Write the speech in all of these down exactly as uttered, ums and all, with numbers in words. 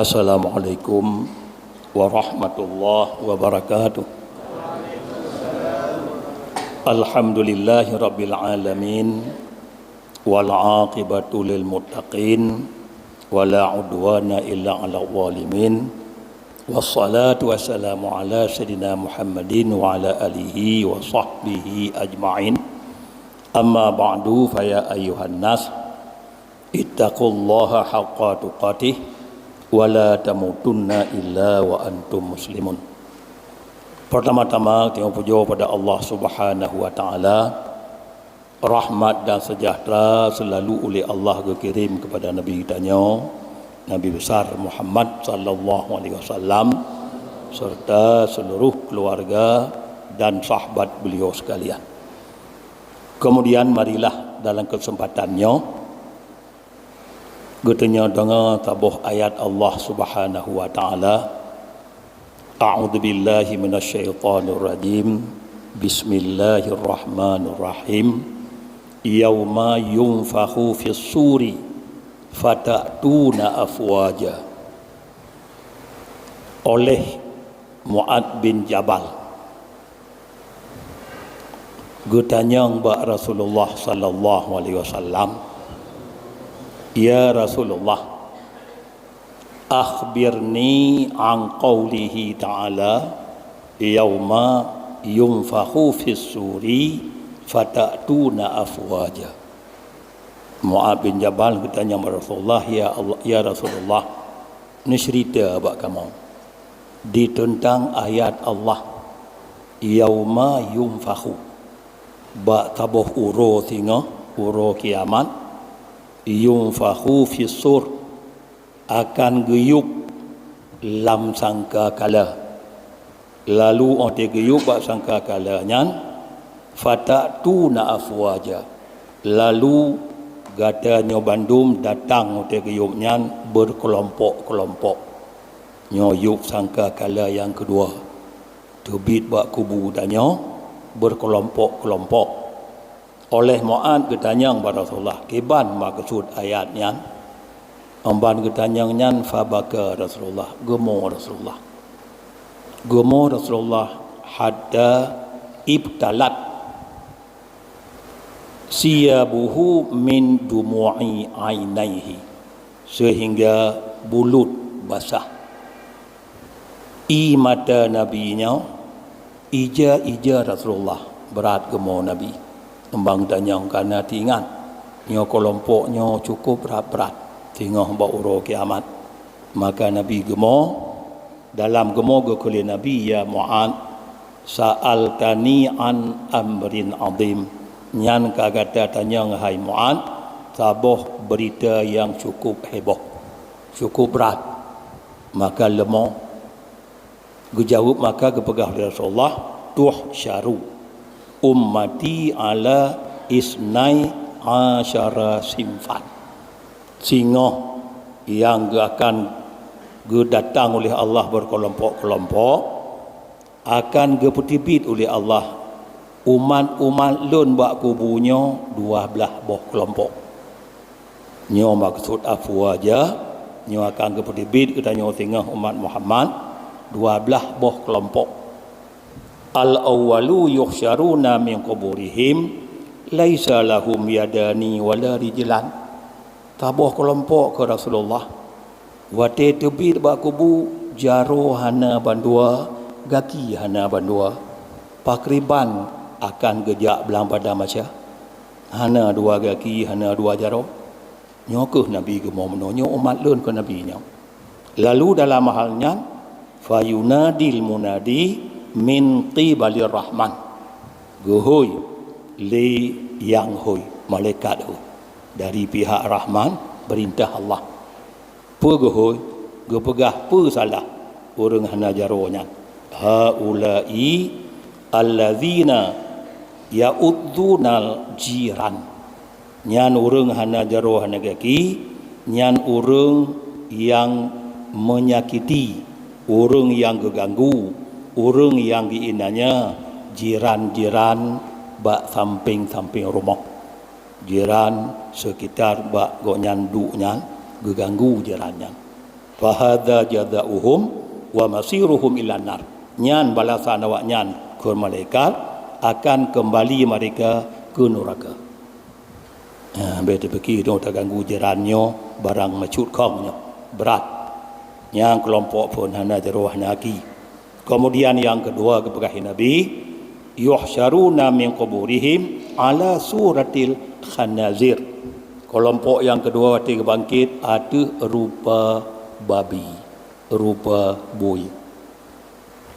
Assalamualaikum warahmatullahi wabarakatuh. Alhamdulillahirabbil alamin, wal aqibatu lil muttaqin, wala udwana illa 'alal zalimin. Wassalatu wassalamu ala sayyidina Muhammadin wa ala alihi wa sahbihi ajma'in. Amma ba'du, fa ya ayyuhan nas, ittaqullaha haqqa tuqatih, wa la tamutunna illa wa antum muslimun. Pertama-tama, tanyoe pujoe pada Allah Subhanahu wa Ta'ala. Rahmat dan sejahtera selalu uleh Allah geukirém kepada Nabi geutanyoe, Nabi Besar Muhammad sallallahu alaihi wasallam, serta seluruh keluarga dan sahabat beliau sekalian. Kemudian, marilah dalam kesempatan nyoe, geutanyoe deungoe saboh ayat Allah Subhanahu wa Ta'ala. A'udzubillahi minasyaitonirrajim. Bismillahirrahmanirrahim. Yauma yunfakhu fis suri fata'tuna afwaja. Oleh Mu'adz bin Jabal geutanyong bak Rasulullah sallallahu alaihi wasallam, "Ya Rasulullah, akhbirni an qaulihi ta'ala, yauma yunfakhu fis suri fata'tuna afwaja." Mu'adz bin Jabal geutanyong bak Rasulullah, "Ya Allah, ya Rasulullah, neuceurita bak kamoe di teuntang ayat Allah, yauma yunfakhu, bak saboh uroe singoh, uroe kiamat, yunfakhu fis sur, akan geuyueb lam sangkakala. Lalu 'oh watèe geuyueb bak sangkakala nyan, fata'tuna afwaja. Lalu gata nyoe bandum datang 'oh watèe geuyueb nyan beukeulompok-keulompok." Nyoe yueb sangkakala nyang keudua, teubiet bak kubu tanyoe beukeulompok-keulompok. Oleh Mu'adz geutanyong bak Rasulullah, "Kiban meukeusut ayat nyan?" Ban geutanyong nyan, fabaka Rasulullah, geumo Rasulullah. Geumo Rasulullah hatta ibtalat siyabuhu min dumu'i ainaihi, sehingga bulut basah ie mata Nabi nyoe, ija-ija Rasulullah, brat geumo Nabi. Ban geutanyong, kareuna teuingat, nyoe keulompok nyoe cukup brat-brat singoh bak uroe kiamat. Maka Nabi geumo, dalam geumo geukheun lé Nabi, "Ya Mu'adz, sa'altani an amrin azim." Nyan ka gata tanyong, hai Mu'adz, saboh beurita nyang cukup heboh, cukup brat. Maka leumo geujaweueb, maka geupeugah lé Rasulullah, "Tuhsyaru ummati ala isnai asyara sinfan." Singoh nyang geu-, akan geudatang uleh Allah beukeulompok-keulompok, akan geupeuteubiet uleh Allah umat-umat Lôn bak kubu nyoe dua blaih boh keulompok. Nyoe meukeusut afwaja, nyoe akan geupeuteubiet geutanyoe singoh umat Muhammad dua blaih boh keulompok. "Al-awwalu yuhsyaruna min quburihim laisa lahum yadani wala rijlan." Saboh keulompok, kheun Rasulullah, watèe teubiet bak kubu, jaroe hana bandua, gaki hana bandua. Pakriban akan geujak blang padam haca? Hana dua gaki, hana dua jaroe. Nyoe kheueh Nabi geumo meunoe, nyoe umat Lôn kheun Nabi nyoe. Lalu dalam hal nyan, fayunadil munadi min qibalir Rahman. Geuhôi lé nyang hôi, malaikat hôi. Dari pihak Rahman, peurintah Allah. Peue geuhôi? Geupeugah peue salah ureuëng hana jaroe nyan. "Haula'i allazina ya'udzunal jiran." Nyan ureuëng hana jaroe hana gaki, nyan ureuëng nyang meunyakiti, ureuëng nyang geuganggu, ureuëng nyang geuiénanya jiran-jiran bak sampéng-sampéng rumoh. Jiran sekitar bak gobnyan duek nyan geuganggu jiran nyan. Fahadza jazauhum wa masiruhum ilan nar. Nyan balasan awaknyan, kheun malaikat, akan keumbali mereka keu nuraka. Ha, bèk tapikir dong taganggu jiran nyoe barang meucut khong nyoe. Brat. Nyang keulompok phon hana jaroe hana aki. Keumudian nyang keudua geupeugah Nabi, "Yuhsyaruna min quburihim ala suratil khanazir." Keulompok nyang keudua watèe geubangkét ateueh rupa babi, rupa bui.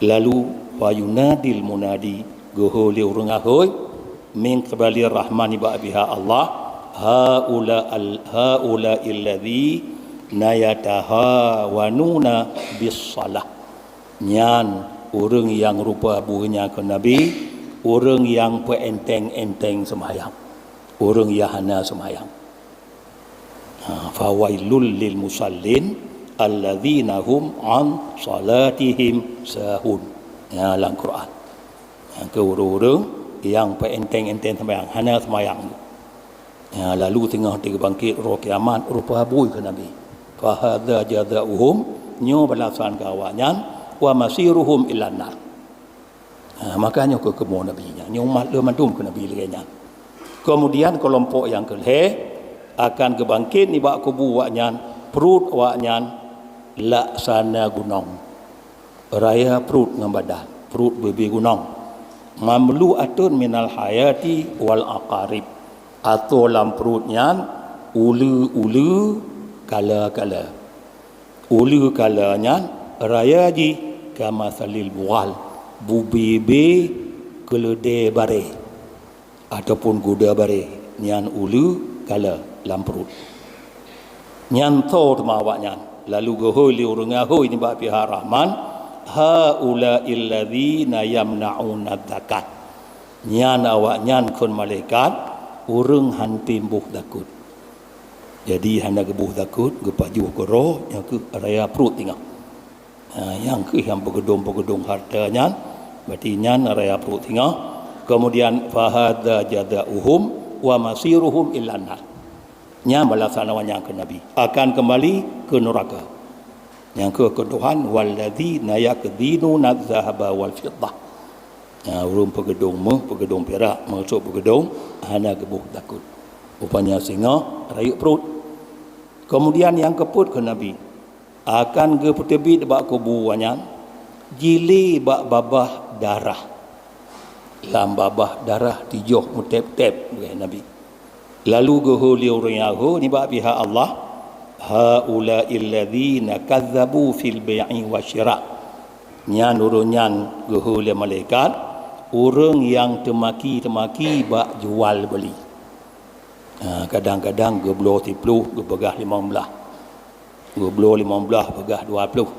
Lalu, "Fa yunadil munadi," geuhôi lé ureuëng ahôi, "min qibali Rahman," nibak pihak Allah, "Haula al-, haula illadzina yatahawanuna bis shalah." Nyan ureuëng nyang rupa bui nyan kheun Nabi, ureuëng nyang peuenteng-enteng seumayang, ureuëng nyang hana seumayang. Ha, "Fawailul lil musallin alladzina hum an shalatihim sahun." Ya, lam Quran. Nyang keu ureuëng-ureuëng nyang peuenteng-enteng seumayang, hana seumayang. Ya, lalu teungoh teubangkét uroe kiamat, rupa bui kheun Nabi. "Fahadza jazauhum," nyoe balasan keu awaknyan, "wa masiruhum ilan nar." Ha, maka nyoe keuh keumoe Nabi nyan, nyoe umat lôn mandum keu Nabi lagèe nyan. Keumudian keulompok nyang keu lhèe akan geubangkét nibak kubu awaknyan, pruet awaknyan laksana gunong. Raya pruet ngon badan, pruet bubé gunong. "Mamlu'atun minal hayati wal aqarib." Atô lam pruet nyan uleue-uleue kala-kala. Uleue kala nyan raya jih kamasalil bughal, bubé-bubé keuleudée barée, ataupun guda barée, nyan uleue kala lam pruet. Nyan tho teuma awaknyan, lalu geuhôi lé ureuëng ahôi nibak pihak Rahman, "Haula'il ladzina yamna'una zakat." Nyan awaknyan kheun malaikat, ureuëng han tem boh zakot. Jadi hana geuboh zakot, geupajoh keu droe, nyan keuh raya pruet teungoh. Ha, nyang keuh nyang peugeudong-peugeudong hareuta nyan, berarti nyan raya pruet singoh. Keumudian, "Fahadza jazauhum wa masiruhum ilan nar." Nyan balasan awaknyan keu Nabi, akan keumbali keu nuraka. Nyang keuh keu Tuhan, "Walladzina yakdhinuna dzahaba wal fiddah." Ha, ureuëng peugeudong méuh, peugeudong pirak, meukeusut peugeudong, hana geuboh zakot. Rupanya singoh rayeuk pruet. Keumudian nyang keupeuet keu Nabi, akan geupeuteubiet bak kubu awaknyan, jilé bak babah darah. Lam babah darah tijoh meutép-tép, kheun Nabi. Lalu geuhôi lé ureuëng nyang hôi nibak pihak Allah, "Haula'il ladzina kadzabu fil bai'i wasyira." Nyan ureuëng nyan geuhôi lé malaikat, ureuëng nyang teumaki-teumaki bak jual beuli. Ha, kadang-kadang geubloe siplôh, geupeugah limong blaih. Geubloe limong blaih, peugah dua ploh.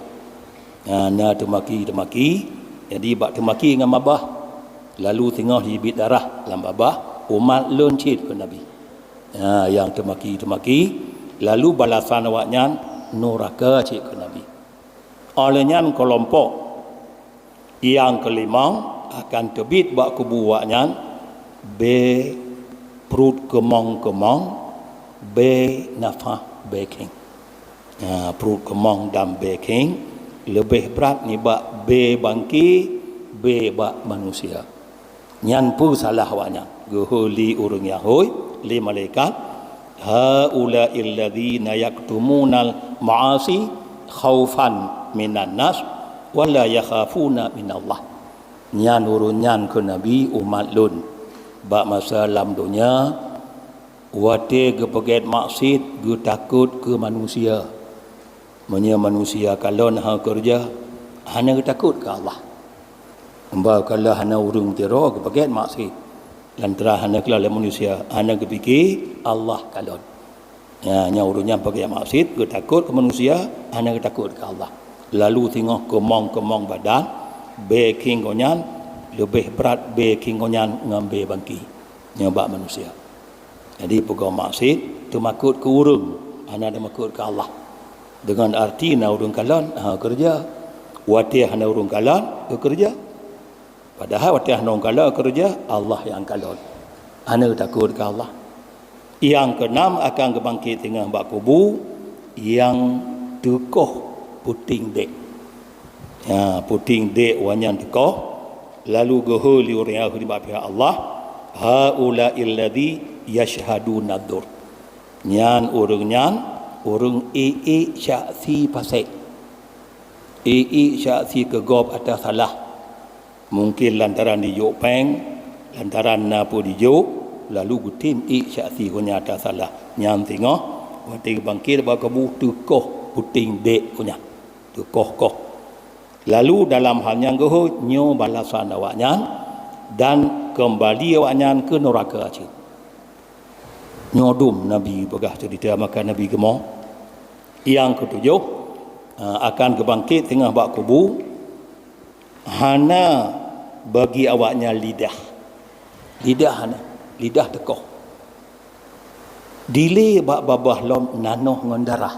Ha, na teumaki-teumaki, jadi bak teumaki ngon babah, lalu singoh jibiet darah lam babah, umat lôn cit kheun Nabi. Ha, nyang teumaki-teumaki, lalu balasan awaknyan nuraka cit kheun Nabi. Óh lheueh nyan keulompok nyang keulimong akan teubiet bak kubu awaknyan, bée pruet keumong-keumong, bée nafah, bée khieng. Ha, pruet keumong dan bée khieng leubeh brat nibak bée bangke, bée bak manusia. Nyan peue salah awaknyan? Geuhôi lé ureuëng nyang hôi lé malaikat, "Haula'il ladzina yaktumunal ma'asi khaufan minan nas wa la yakhafuna minallah." Nyan ureuëng nyan kheun Nabi umat lôn bak masa lam donya, watée geupeugét maksiet geutakot keu manusia. Meunyoe manusia kalon hana keureuja, hana geutakot keu Allah. Bah kalon hana ureuëng meutiro geupeugét maksiet, lantaran hana kalon lé manusia, hana geupike Allah kalon. Ya, nyan ureuëng nyan peugét maksiet, geutakot keu manusia, hana geutakot keu Allah. Lalu singoh keumong-keumong badan, bée khieng gobnyan leubeh brat bée khieng gobnyan ngon bée bangke nyoe bak manusia. Jadi peugah maksiet teumakot keu ureuëng, hana teumakot keu Allah. Deungon arti na ureuëng kalon, ha, keureuja. Watée hana ureuëng kalon, keureuja. Padahai watée hana ureuëng kalon keureuja, Allah nyang kalon. Hana takot keu Allah. Nyang keunam akan geubangkét teungoh bak kubu, nyang teukoh puting dék. Ha, puting dék awaknyan teukoh, lalu geuhôi lé ureuëng nyang kheueh nibak pihak Allah, "Haula'il ladzi yasyhaduna dzur." Nyan ureuëng nyan, ureuëng ék-ék saksi pasék. Ék-ék saksi keu gob ata salah. Mungken lantaran jijok péng, lantaran na peue jijok, lalu geutem ék saksi geuh nyan ata salah. Nyan singoh, watée geubangkét bak kubu teukoh puting dék geuh nyan. Teukoh-koh. Lalu dalam hal nyang geuhôi, nyoe balasan awaknyan dan keumbali awaknyan keu nuraka cit. Nyoe dum Nabi peugah ceurita maka Nabi geumoe. Nyang keutujoh, akan geubangkét singoh bak kubu, hana bagi awaknyan lidah. Lidah hana, lidah teukoh. Dilée bak babah lom nanoh ngon darah.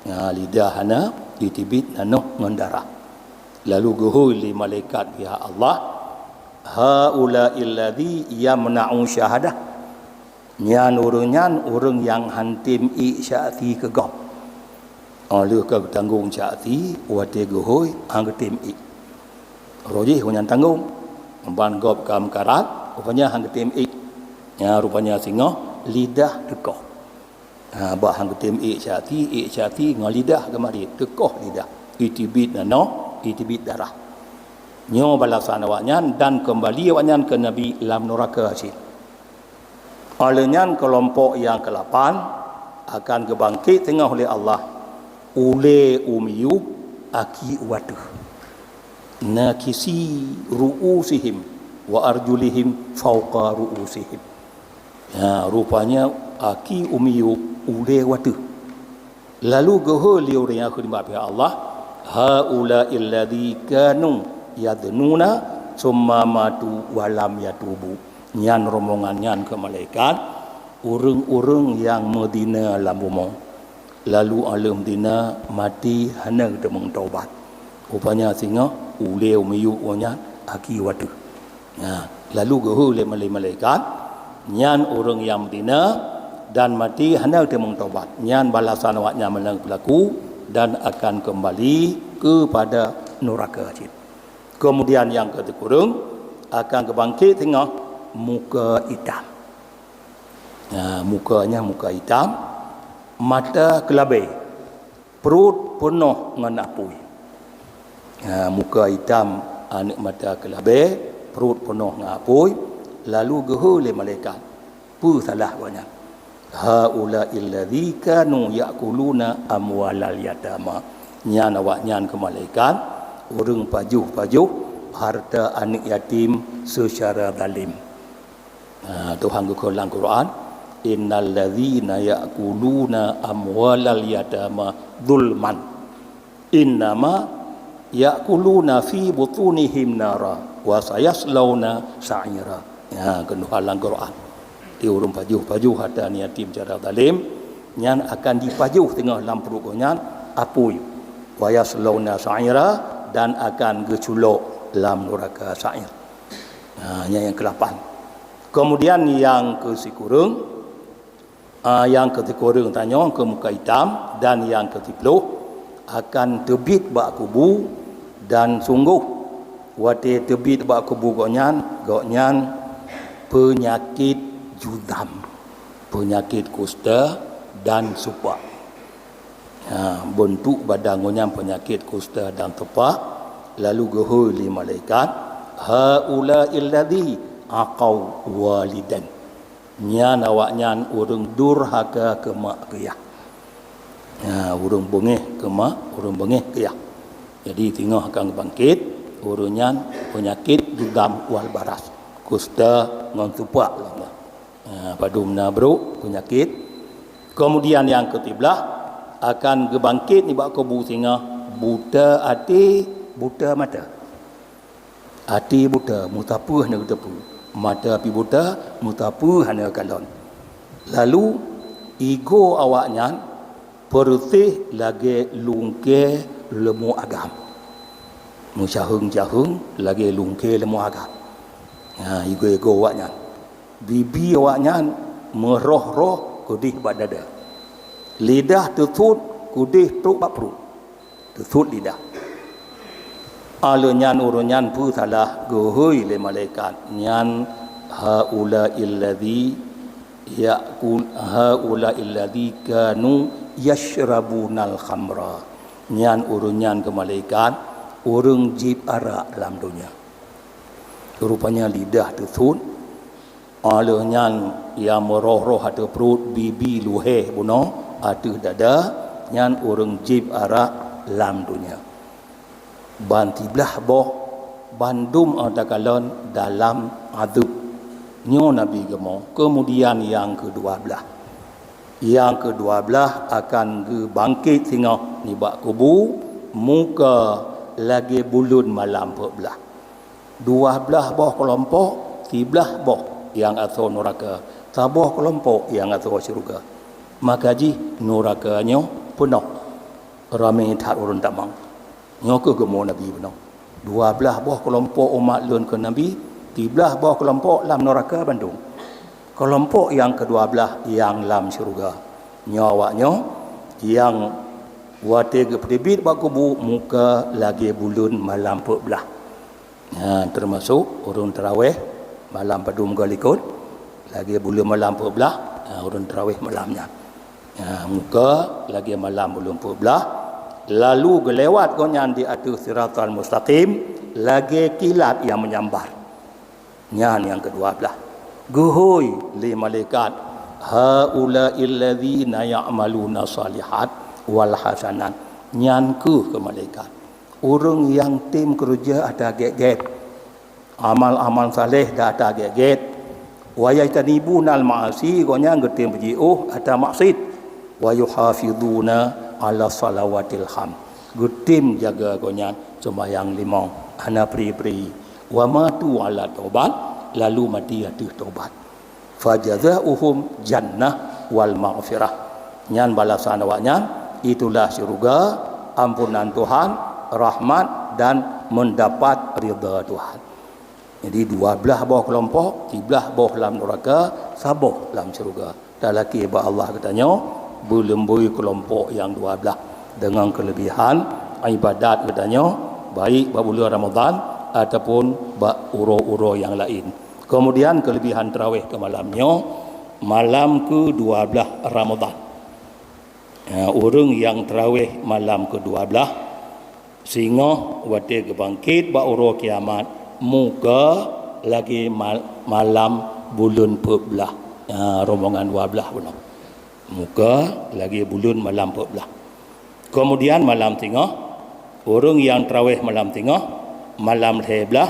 Ha, lidah hana, jiteubiet nanoh ngon darah. Lalu geuhôi lé malaikat pihak Allah, "Haula'il ladzi yamna'u syahadah." Nyan ureuëng nyan ureuëng nyang han tem ék saksi keu gob. Óh lheueh ka geutanggong saksi, watée geuhôi, han geutem ék. Roh jih nyan tanggong, ban gob ka meukarat, rupanya han geutem ék. Nyan rupanya singoh lidah teukoh. Ha, bak han geutem ék saksi, ék saksi ngon lidah keumarit, teukoh lidah. Jiteubiet nanoh, jiteubiet darah. Nyoe balasan awaknyan dan keumbali awaknyan keu Nabi lam nuraka cit. Óh lheueh nyan keulompok nyang keulapan akan geubangkét singoh lé Allah ulée u miyueb aki u ateueh. Nakisi ru'usihim wa arjulihim fauqa ru'usihim. Ha, rupanya aki u miyueb ulée u ateueh. Lalu geuhôi lé ureuëng nyang kheueh nibak pihak Allah, "Haula'il ladzi kanu yadhnuna tsumma matu wa lam yatubu." Nyan rombongan nyan keu malaikat, ureuëng-ureuëng nyang meuzina lam bumoe, lalu óh lheueh meuzina maté hana teumeutobat. Rupanya singoh ulée u miyueb nyan aki u ateueh. Nah, lalu geuhôi lé malaikat, nyan ureuëng nyang meuzina dan maté hana teumeutobat. Nyan balasan awaknyan meunan peulaku dan akan keumbali keupada nuraka cit. Keumudian nyang keu sikureueng akan geubangkét singoh muka itam. Nah, muka nyan muka itam, mata keulabée, pruet peunoh ngon apui. Ha, muka itam, aneuëk mata keulabée, pruet peunoh ngon apui, lalu geuhôi lé malaikat, "Peue salah awaknyan?" "Haula'il ladzi kanu ya'kuluna amwalal yatama." Nyan awaknyan keu malaikat, ureuëng pajoh-pajoh hareuta aneuëk yatim seucara zalim. Ha, Tuhan geukheun lam Quran, "Innal ladzina ya'kuluna amwalal yatama zulman, innama ya'kuluna fi butunihim nara, wa sayaslauna sa'ira." Ha, keunoe lam Quran. Di ureuëng pajoh-pajoh hareuta aneuëk yatim cara zalim, nyan akan jipajoh teungoh lam pruet gobnyan apui. "Wa yaslauna sa'ira," dan akan geuculok lam nuraka sa'ir. Ha, nyan nyang keulapan. Keumudian nyang keusikureueng, a, nyang keusikureueng tanyoe keu muka itam dan nyang keusiploh akan teubiet bak kubu, dan sunggoh watée teubiet bak kubu gobnyan, gobnyan peunyakét judam, peunyakét kusta dan supak. Ha, beuntuk badan gobnyan peunyakét kusta dan supak, lalu geuhôi lé malaikat, "Haula'il ladzi aqau walidan." Nyan awaknyan ureuëng durhaka keu mak keu yah. Ha, ureuëng beungéh keu mak, ureuëng beungéh keu yah. Jadi singoh akan geubangkét, ureuëng nyan peunyakét judam wal baras, kusta ngon supak lom. Ha, padum na brok peunyakét. Keumudian nyang keusiblaih akan geubangkét nibak kubu singoh buta até, buta mata. Até buta, meusapeue hana geuteupeue. Mata pih buta, meusapeue hana kalon. Lalu igoe awaknyan peureuséh lagée lungkée leumô agam. Meucaheueng-caheueng lagée lungkée leumô agam. Ha, igoe-igoe awaknyan. Bibi awaknyan meuroh-roh keudeh bak dada. Lidah teusut keudeh trok bak pruet. Teusut lidah. Aleuh nyan ureuëng nyan peusalah geuhôi lé malaikat nyan, "Haula illadzi yakul, haula illadzi kanu yasyrabunal khamra." Nyan ureuëng nyan keu malaikat ureuëng jieb arak lam donya. Rupanya lidah teusut, aleuh nyan nyang meuroh-roh ateueh pruet, bibi, luhée bunoe, ateueh dada, nyan ureuëng jieb arak lam donya. Ban siblaih boh bandum takalon dalam adeueb. Nyoe Nabi geumo, keumudian nyang keudua blaih. Nyang keudua blaih akan geubangkét singoh nibak kubu, muka lagée buleuen malam peuet blaih. Dua blaih boh keulompok, siblaih boh nyang asoe nuraka, saboh keulompok nyang asoe syeuruga. Maka jih nuraka nyoe peunoh, ramé that ureuëng tamong. Nyoe kheueh geumo Nabi bunoe. Dua blaih boh keulompok umat lôn keu Nabi, siblaih boh keulompok lam nuraka bandum. Keulompok nyang keudua blaih nyang lam syeuruga. Nyoe awaknyoe nyang watée geupeuteubiet bak kubu muka lagée buleuen malam peuet blaih. Ha, teumasok ureuëng taraweh malam padum goe likot, lagée buleuen malam peuet blaih, ha, ureuëng taraweh malam nyan. Ha, muka lagée malam buleuen peuet blaih, lalu geulewat gobnyan di ateueh siratal mustaqim lagée kilat nyang meunyambar. Nyan nyang keudua blaih. Geuhôi lé malaikat, "Haula illadzina ya'maluna shalihat wal hasanat." Nyan kheueh keu malaikat. Ureuëng nyang tem keureuja ata gét-gét, amal-amal saleh ata gét-gét, wa yajtanibunal ma'asi, gobnyan geutem jiôh ata maksiet, wa yuhafizuna ala salawatil khams, geutem jaga gobnyan seumayang limong hana pri-pri, wa matu ala taubat, lalu mati ateueh taubat. Fajazauhum jannah wal maghfirah. Nyan balasan awaknyan, itulah syeuruga, ampunan Tuhan, rahmat, dan mendapat ridha Tuhan. Jadi, dua blaih boh keulompok, siblaih boh lam nuraka, saboh lam syeuruga. Talakée bak Allah geutanyoe, beuleumbeue keulompok nyang dua blaih deungon keuleubihan ibadat geutanyoe, baik bak buleuen Ramadhan ataupun bak uroe-uroe nyang laén. Keumudian keuleubihan taraweh keu malam nyoe, malam keudua blaih Ramadhan. Ha, ureuëng nyang taraweh malam keudua blaih, singoh watée geubangkét bak uroe kiamat, muka lagée mal-, malam buleuen peuet blaih. Ha, rombongan dua blaih bunoe. Muka lagée buleuen malam peuet blaih. Keumudian malam singoh, ureuëng nyang taraweh malam singoh, malam lhée blaih,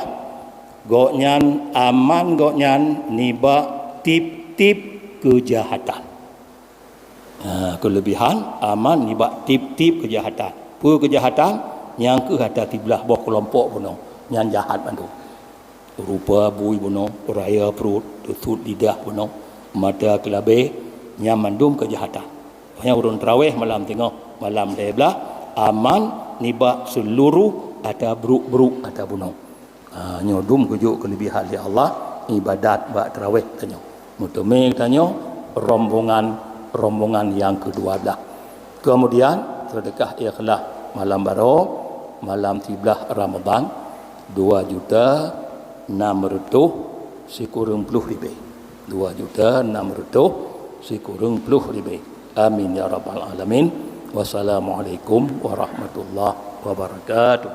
gobnyan aman gobnyan nibak tieb-tieb keujahatan. Ha, keuleubihan aman nibak tieb-tieb keujahatan. Peue keujahatan? Nyang kheueh ata siblaih boh keulompok bunoe, nyan jahat mandum. Rupa bui bunoe, raya pruet, teusut lidah bunoe, mata keulabeh, nyan mandum keujahatan. Nyang ureuëng taraweh malam singoh, malam lhée blaih, aman nibak seuluruh ata brok-brok ata bunoe. Ha, nyoe dum geujok keuleubihan lé Allah ibadat bak taraweh tanyoe. Meuteumé tanyoe rombongan, rombongan nyang keudua blaih. Keumudian, seudeukah ikhlas malam baroe, malam siblaih Ramadhan, dua juta nam reutôh sikureueng ploh ribée. Dua juta nam reutôh sikureueng ploh ribée. Amin ya rabbal alamin. Wassalamualaikum warahmatullahi wabarakatuh.